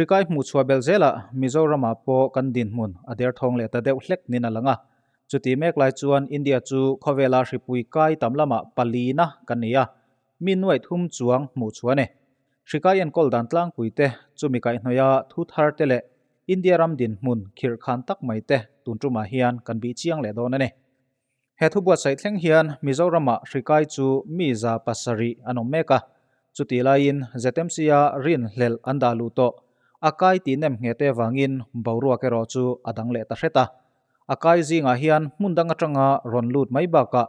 Hrikai hmuh chhuah belh zelah Mizoramah pawh kan dinhmun a derthawng leh ta deuh hlek nin a lang a. Chuti mek lai chuan India chu khawvela hripui kai tam lamah palina kan ni a, mi nuaih thum chuang hmuh chhuah a ni. Hrikai enkawl dan tlangpui te, chumi kaihhnawih a thu thar te leh India ram dinhmun khirh khan tak mai te tun tumah hian kan bih chiang leh dawn a ni. He thu buatsaih thleng hian Mizoramah hrikai chu mi 700 an awm mek a, chutih laiin ZMC-a rinhlelh an dah luh tawh. A kai tih nem nghe te vangin boruak erawh chu a dang leh ta hret a. A kai zingah hian hmun dang atanga rawn lut mai bakah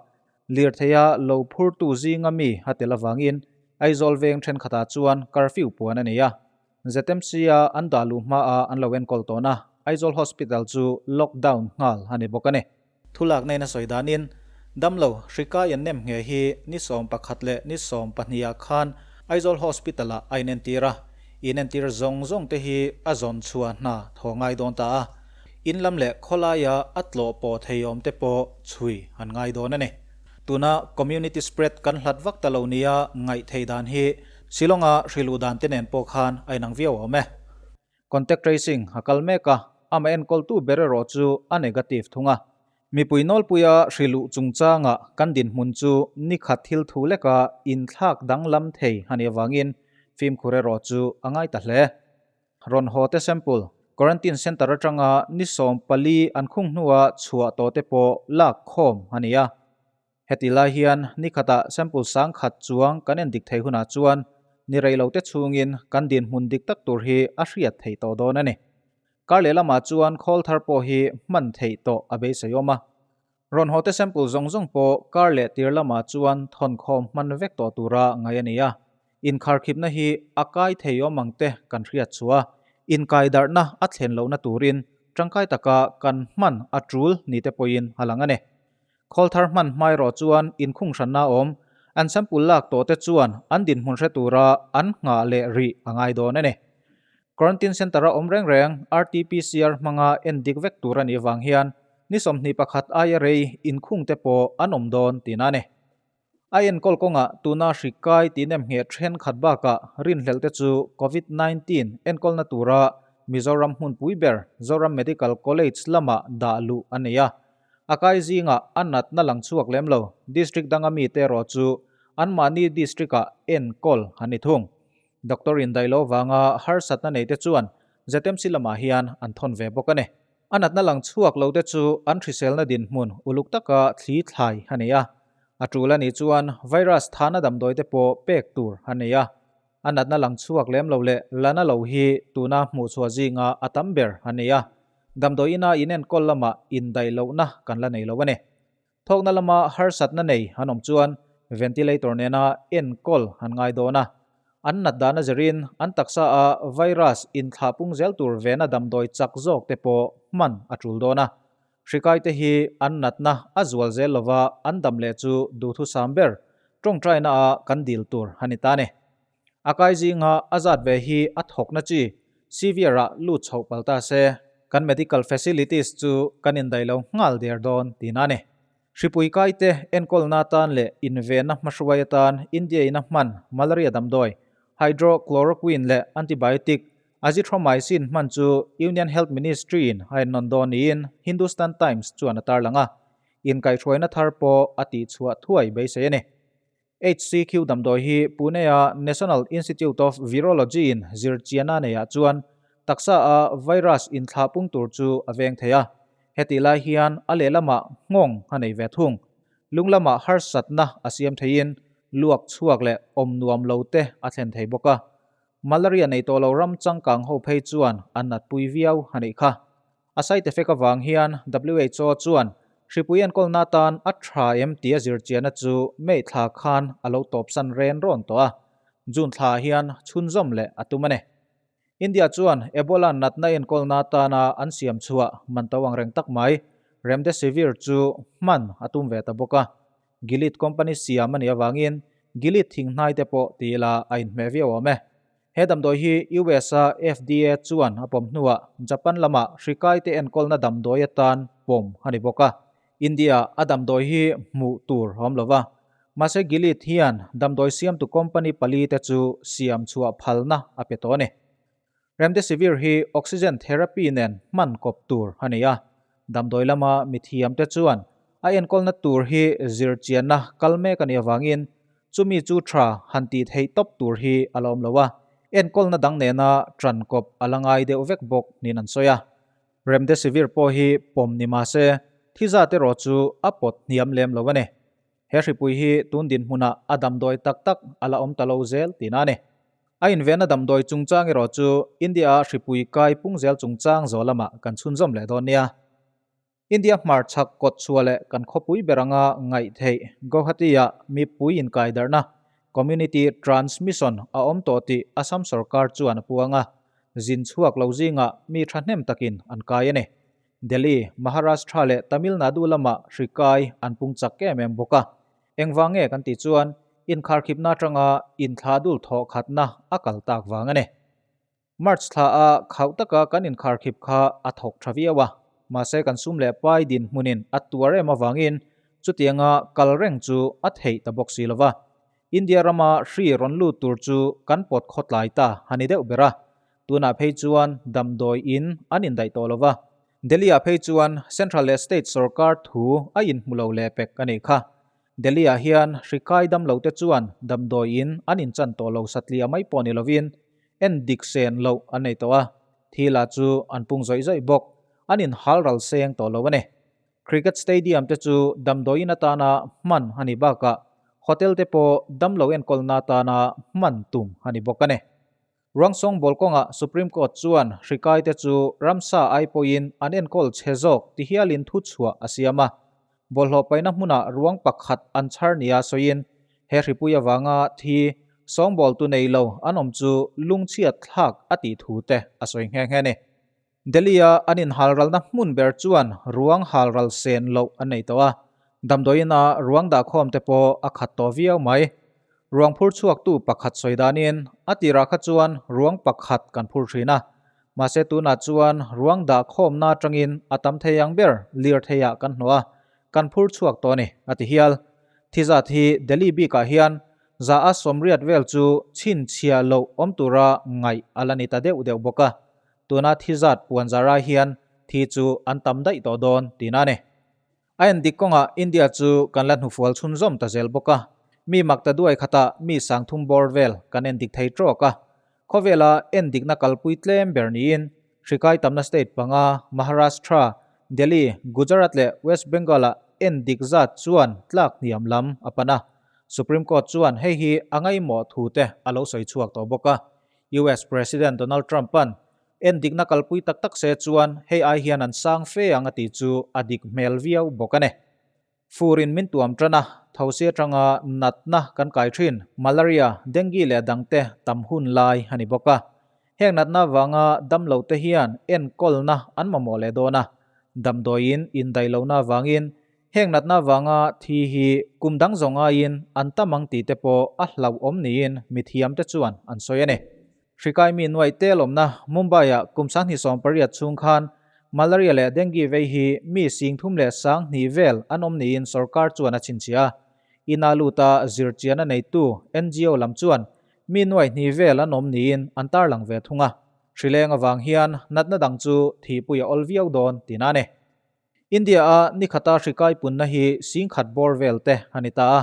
lirtheia lo phurtu zinga mi a tel avangin Aizawl veng thenkhatah chuan curfew puan a nei a. ZMC-a an dah luh hmaah an lo enkawl tawn a, Aizawl Hospital chu lockdown nghal a ni bawk a ni. Thulak nena sawi danin, damlo hrikai an nem nghe hi ni 11 leh ni 12 ah khan Aizawl Hospital-ah a inentir a, inentir zawng zawng te hi a zawn chhuah hna thaw ngai dawn ta a, in lam leh khawlaia a tlawh pawh thei awm te pawh chhui an ngai dawn a ni. Tuna community spread kan hlat vak ta lo nia ngaih thei dan hi Shillong-a hriluh dan te nen pawh khan a inang viau awm e. Contact tracing a kal mek a, amah enkawltu ber erawh chu a negative thung a. Mipui nawlpuia hriluh chungchanga kan dinhmun chu ni khat thil thu leka inthlak danglam thei a nih avangin fimkhur erawh chu a ngai ta hle. Rawn haw te sample quarantine centre atanga ni 14 an khung hnua chhuah tawh te pawh lak khawm a ni a. Heti lai hian ni khatah sample 10,000 chuang kan en dik thei hunah chuan ni rei lo te chhungin kan dinhmun dik tak tur hi a hriat theih tawh dawn a ni. Kar leh lamah chuan khawl thar pawh hi hman theih tawh a beisei awm a. Rawn haw te sample zawng zawng pawh kar leh tir lamah chuan thawnkhawm hman vek tawh tura ngaih a ni a. Inkharkhipna hi a kai thei awm ang te kan hriat chhuah a, inkaidarhna a thlen lohna turin tangkai taka kan hman a tul ni te pawhin a lang a ni. Khawl thar hman hmai rawh chuan inkhung hranna a awm. An sample lak tawh te chuan an dinhmun hre tura an nghah leh rih a ngai dawn a ni. Quarantine Centre a awm reng reng RT-PCR hmanga en dik vek tur a nih vang hian ni 21 aia rei inkhung te pawh an awm dawn tihna a ni. A enkawl kawngah tuna hri kai tih nem ngheh thenkhat bakah rinhlelh te chu Covid-19 enkawlna tura Mizoram hmunpui ber Zoram Medical College lamah dah luh a nei a. A kai zingah a natna lang chhuak lem lo. District danga mite erawh chu anmahni district-ah enkawl an ni thung. Doctor indaih lo vanga harsatna neite chuan ZMC lamah hian an thawn ve bawk a ni. A natna lang chhuak lo te chu an hriselna dinhmun uluk taka thli thlai a nei a. A tul a nih chuan virus thana damdawi te pawh pek tur a nei a. A natna lang chhuak lem lo leh lana lo hi tuna hmuhchhuah zinga a tam ber a ni a. Damdawi ina inenkawl lamah indaih lohna kan la nei lo a ni. Thawkna lama harsatna nei an awm chuan ventilator nena enkawl an ngai dawn a. An nat dan a zirin an taksa a virus inthlah pung zel tur vena damdawi chak zawk te pawh hman a tul dawn a. Hrikai te hi an natna a zual zel lova an dam leh chu duhthusam ber tawngtaina a kan dil tur a ni ta ni. A kai zinga a zat ve hi a thawkna chi severe ah lut chhoh pal ta se kan medical facilities chu kan indaih lo nghal der dawn tihna a ni. Hripui kai te enkawlna atan leh invenna hmahruai atan India in a hman malaria damdawi hydrochloroquine leh antibiotic azithromycin hman chu Union Health Ministry in a ennawn dawn niin Hindustan Times chuan a tarlang a, inkaihhruaina thar pawh a tihchhuah thuai beisei a ni. HCQ damdawi hi Pune-a National Institute of Virology in zirchiana neiah chuan taksa a virus inthlah pung tur chu a veng thei a. Hetih lai hian a lehlamah nghawng a nei ve thung. Lung lamah harsatna a siam theiin luak chhuak leh awm nuam lo te a thlen thei bawk a. Malaria nei tawh lo ram changkang ho phei chuan an natpui viau a nih kha. A side effect avang hian WHO chuan hripui enkawlna atan a tha em tia zirchianna chu May thla khan a lo tawpsan ren rawn tawh a, June thla hian chhunzawm leh a tum a ni. India chuan Ebola natna enkawlna atana an siam chhuah man to ang reng tak mai Remdesivir chu hman a tum ve ta bawk a, Gilead company siam a nih avangin Gilead thinghnai te pawh ti ila a inhmeh viau awm e. He damdawi hi US-a FDA chuan a pawm hnuah Japan lama hri kaite enkawlna damdawi atan pawm a ni bawk a. India a damdawi hi hmuh tur a awm lo va. Mahse Gilead hian damdawi siamtu company pali te chu siam chhuah phalna a pe tawh a ni. Remdesivir hi oxygen therapy nen hman kawp tur a ni a, damdawi lama mithiamte chuan a enkawlna tur hi zirchianna kal mek a nih avangin chumi chu tha han tih theih tawp tur hi a la awm lo a, enkawlna dang nena tan kawp a la ngai deuh vek bawk niin an sawi a. Remdesivir pawh hi pawm ni mah se thi zat erawh chu a pawt hniam lem lo a ni. He hripui hi tun dinhmunah a damdawi tak tak a la awm ta lo zel tihna a ni. A invenna damdawi chungchang erawh chu India-a hripui kai pung zel chungchang zawh lamah kan chhunzawm leh dawn nia. India hmarchhak kawt chhuah leh kan khawpui ber anga ngaih theih Guwahati-ah mipui inkaidarhna, community transmission, a awm tawh tih Assam sorkar chuan a puang a, zin chhuak lo zingah mi thahnem takin an kai a ni. Delhi, Maharashtra leh Tamil Nadu lamah hri kai an pung chak em em bawk a. Engvang nge kan tih chuan inkharkhipna atanga inthlah dul thawh khatna a kal tak vang a ni. March thla a khauh taka kan inkharkhip kha a thawk tha viau a, mahse kan sum leh pai dinhmunin a tuar em avangin chutianga kal reng chu a theih ta bawk si lova. India rama hri rawn lut tur chu kan pawt khawtlai ta a ni deuh ber a, Tunah phei chuan damdawi in an indaih tawh lo va, Delhi-ah phei chuan Central leh State sorkar thu a inhmu lo leh pek a nih kha. Delhi-ah hian hri kai dam lo te chuan damdawi in an inchan tawh lo satliah mai pawh ni lovin en dik sen loh an nei tawh a, thi lah chu an pung zawih zawih bawk, an inhal ral seng tawh lo a ni. Cricket Stadium te chu damdawi in atana hman a nih bakah hotel te pawh damlo enkawlna atana hman tum a ni bawk a ni. Ruangsawng bawl kawngah Supreme Court chuan hri kaite chu ramsa ai pawhin an enkawl chhe zawk ti hialin thu chhuah a siam a. Bawlhhlawh paihna hmunah ruang pakhat an chhar nia sawiin he hripui avanga thi sawngbawltu nei lo an awm chu lungchhiat thlak a tih thu te a sawi nghe nghe a ni. Delhi-a an inhalralna hmun ber chuan ruang halral sen loh an nei tawh a, damdawiina ruang dahkhawm te pawh a khat tawh viau mai. Ruang phur chhuaktu pakhat sawi danin a tirah kha chuan ruang pakhat kan phur thin a, mahse tunah chuan ruang dahkhawmna atangin a tam thei ang ber lirtheiah kan hnawh a, kan phur chhuak tawh a ni, a ti hial. Thizat hi Delhi bikah hian Za a sawmriat vel chu chhinchhiah loh awm tura ngaih a la ni ta deuh deuh bawk a, tuna thi zat puan zara hian thi chu an tam daih tawh dawn tihna a ni. A endik kawngah India chu kan la hnufual chhunzawm ta zel bawk a, mi mak ta duai khatah mi sangthum bawr vel kan endik thei trawk a, khawvela endikna kalpui tlem ber niin hri kai tamna state panga Maharashtra, Delhi, Gujarat leh West Bengal-ah endik zat chuan tlak hniam lam a pan a, Supreme Court chuan hei hi a ngaihmawh thu te a lo sawi chhuak tawh bawk a. US President Donald Trump-a'n endikna kalpui tak tak se chuan hei ai hian an sang fe ang a tih chu a dik hmel viau bawk a ni. Furin min tuam tan a, thosi atanga natna kan kai thin, malaria, dengue leh dangte tam hun lai a ni bawk a. Heng natna avanga damlo te hian enkawlna an mamawh leh dawn a, damdawiin indaihlohna avangin Heng natna avanga thi hi kum dang zawng aiin an tam ang tih te pawh a hlauhawm niin mithiamte chuan an sawi a ni. Hrikai mi nuaih tel awmna Mumbai-ah kum 28 chhung khan malaria leh dengue vei hi mi 32 vel an awm niin sorkar chuan a chhinchhiah a. Ina luta zirchian a neitu NGO lam chuan mi nuaih hnih vel an awm niin an tarlang ve thung a. Hrileng avang hian natna dang chu thihpui a awl viau dawn tihna a ni. India-a nikhata hri kaipunna hi singkhat bawr vel te a ni ta a,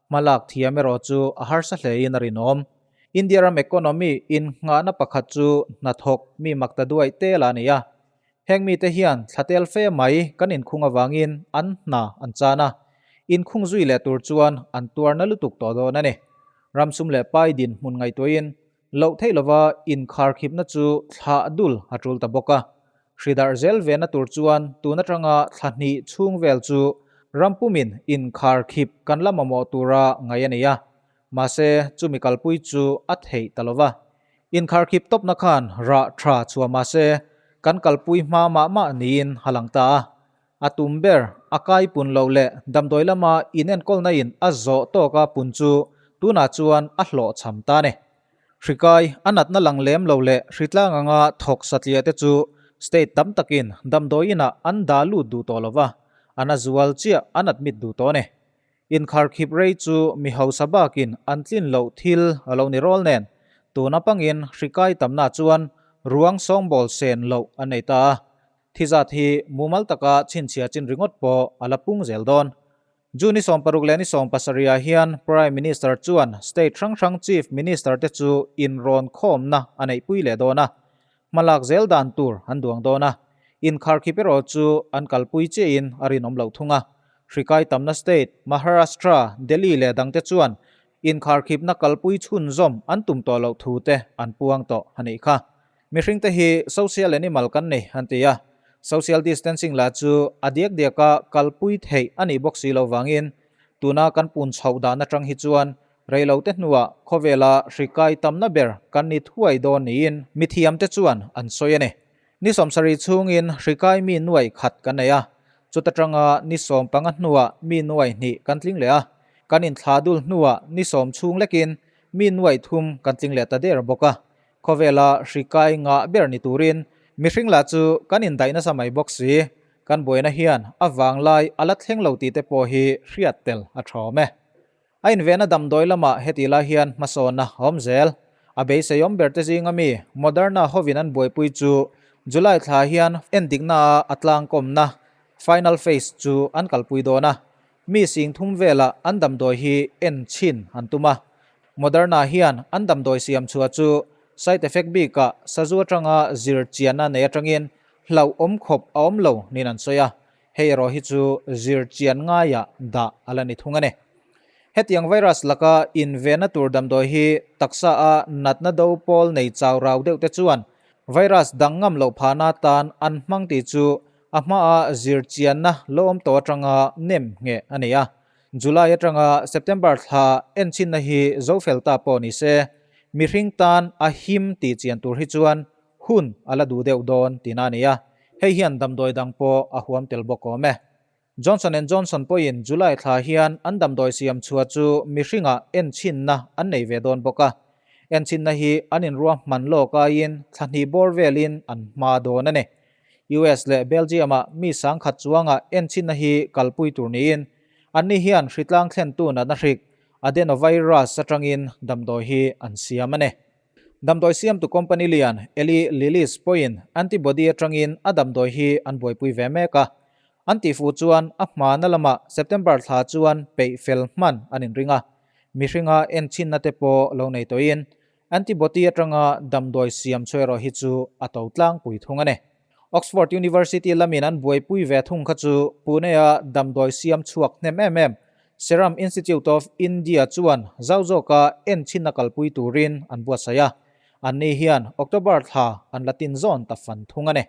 hmalak thiam erawh chu a harsa hlein a rinawm. India ram economy innghahna pakhat chu hnathawk mi makta duaih tel a ni a, heng mite hian thla tel fe mai kan inkhung avangin an hna an chan a, inkhung zui leh tur chuan an tuarna lutuk tawh dawn a ni. Ram sum leh pai dinhmun ngaihtuahin Loh theih lova inkharkhipna chu thlah dul a tul ta bawk a. Hri darh zel vena tur chuan tun atanga thla hnih chhung vel chu ram pumin inkharkhip kan la mamawh tura ngaih a ni a. Mahse, chumi kalpui chu a theih ta lova. Inkharkhip tawpna khan rah tha chhuah mahse, kan kalpui hma mah mah niin a lang ta a. A tum ber, a kai pun loh leh damdawi lama inenkawlna in a zawh tawka pun chu tunah chuan a hlawhchham ta a ni. Hri kai, a natna lang lem lo leh hritlang anga thawk satliah te chu state tam takin damdawi inah an dah lut duh tawh lo va, an a zual chiah an admit duh tawh a ni. Inkharkhip rei chu mi hausa bakin an tlin loh thil a lo ni rawl nen, tuna pangin hri kai tamna chuan ruang sawngbawl sen loh an nei ta a. Thi zat hi mumal taka chhinchhiah chin ringawt pawh a la pung zel dawn. June ni 60 leh ni 70 ah hian Prime Minister chuan state hrang hrang Chief Minister te chu inrawn khawmna a neihpui leh dawn a, hmalak zel dan tur an duang dawn a, inkharkhip erawh chu an kalpui chiahin a rinawm loh thung a. Hrikai tamna state Maharashtra, Delhi leh dangte chuan inkharkhipna kalpui chhunzawm an tum tawh loh thu te an puang tawh a nih kha. Mihring te hi social animal kan ni an ti a, social distancing lah chu a diak diaka kalpui theih a nih bawk si lo vangin tuna kan pun chhoh dan atang hi chuan reilo te hnuah khawvela hri kai tamna ber kan ni thuai dawn niin mithiam te chuan an sawi a ni. Ni 70 chhungin hri kai mi nuai khat kan nei a, chuta tanga ni 15 hnuah mi nuai hnih kan tling leh a, kan inthlah dul hnuah ni 10 chhung lekin mi nuai thum kan tling leh ta der bawk a. Khawvela hri kai ngah ber ni turin mihring lah chu kan indaih nasa mai bawk si. Kan buaina hian a vanglai a la thleng lo tih te pawh hi hriat tel a thawm e. A invenna damdawi lamah heti lai hian hmasawnna a awm zel. A beiseiawm ber te zinga mi Moderna hovin an buaipui chu July thla hian endikna a a tlangkawmna final phase chu an kalpui dawn a. Mi sing thum velah an damdawi hi en chhin an tum a. Moderna hian an damdawi siam chhuah chu side effect bikah sazu atanga zir chianna nei atangin hlauhawm khawp a awm lo niin an sawi a, hei erawh hi chu zir chian ngaiah dah a la ni thung a ni. Hetiang virus laka invenna tur damdawi hi taksa a natna do pawl nei chau rau deuh te chuan virus dang ngam loh phahna atan an hmang tih chu a hmaa zir chianna lo awm tawh atanga nem ngheh a ni a. July atanga September thla enchinna hi zo fel ta pawh ni se, mihring tan a him tih chian tur hi chuan hun a la duh deuh dawn tihna a ni a, hei hian damdawi dang pawh a huam tel bawk awm e. Johnson and Johnson pawhin July thla hian an damdawi siam chhuah chu mihringah enchinna an nei ve dawn bawk a, enchinna hi an inruahman lawk aiin thla hnih bawr velin an hma dawn a ni. US leh Belgium-ah mi sangkhat chuanga enchinna hi kalpui tur niin, anni hian hritlang thlentu natna hrik adenovirus atangin damdawi hi an siam a ni. Damdawi siamtu company lian Eli Lilly's pawhin antibody atangin a damdawi hi an buaipui ve mek a. An tihfuh chuan a hmana lamah September thla chuan peih fel hman an inring a, mihringa enchinna te pawh lo nei tawhin Antibody atanga damdawi siam chu erawh hi chu a to tlangpui thung a ni. Oxford University lamin an buaipui ve thung kha chu Pune-a damdawi siam chhuak hnem em em Serum Institute of India chuan zau zawka enchhinna kalpui turin an buatsaih a, anni hian October thla an la tin zawn ta fan thung a ni.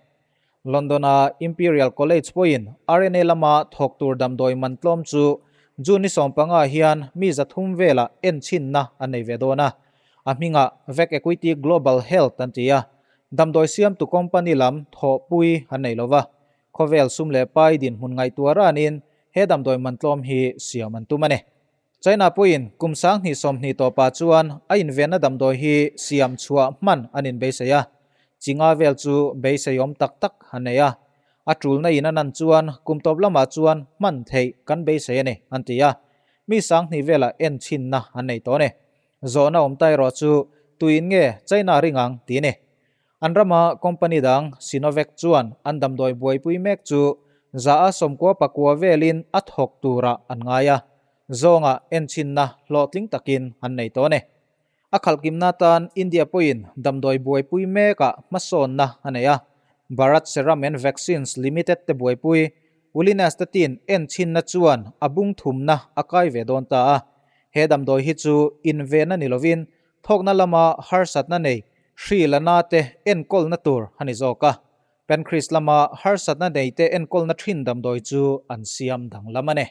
London-a Imperial College pawhin RNA lama thawk tur damdawi man tlawm chu June ni 15 hian mi 300 velah enchinna an nei ve dawn a. A hmingah Vac Equity Global Health an ti a, damdawi siamtu company lam thawhpui an nei lo va. Khawvel sum leh pai dinhmun ngaihtuah ranin he damdawi man tlawm hi siam an tum a ni. China pawhin kum 2020 tawpah chuan a invenna damdawi hi siam chhuah hman an inbeisei a, chinga vel chu beiseiawm tak tak an nei a. A tulna in a nan chuan kum tawp lamah chuan hman theih kan beisei a ni, an ti a. Mi 2000 velah enchinna an nei tawh a ni. Zawhna awm ta erawh chu tuin nge China ring ang tih a ni. An rama company dang Sinovac chuan an damdawi buaipui mek chu 99% velin a thawk turah an ngai a, zawnga enchinna hlawhtling takin an nei tawh a ni. A khalhkimna atan India pawhin damdawi buaipui mekah hmasawnna a nei a, Bharat Serum and Vaccines Limited te buaipui Ulinastatin enchinna chuan a bung thumna a kai ve dawn ta a, he damdawi hi chu invenna ni lovin Thawkna lama harsatna nei hri la na te enkawlna tur a ni zawk a, Pancreas lama harsatna nei te enkawlna thin damdawi chu an siam danglam a ni.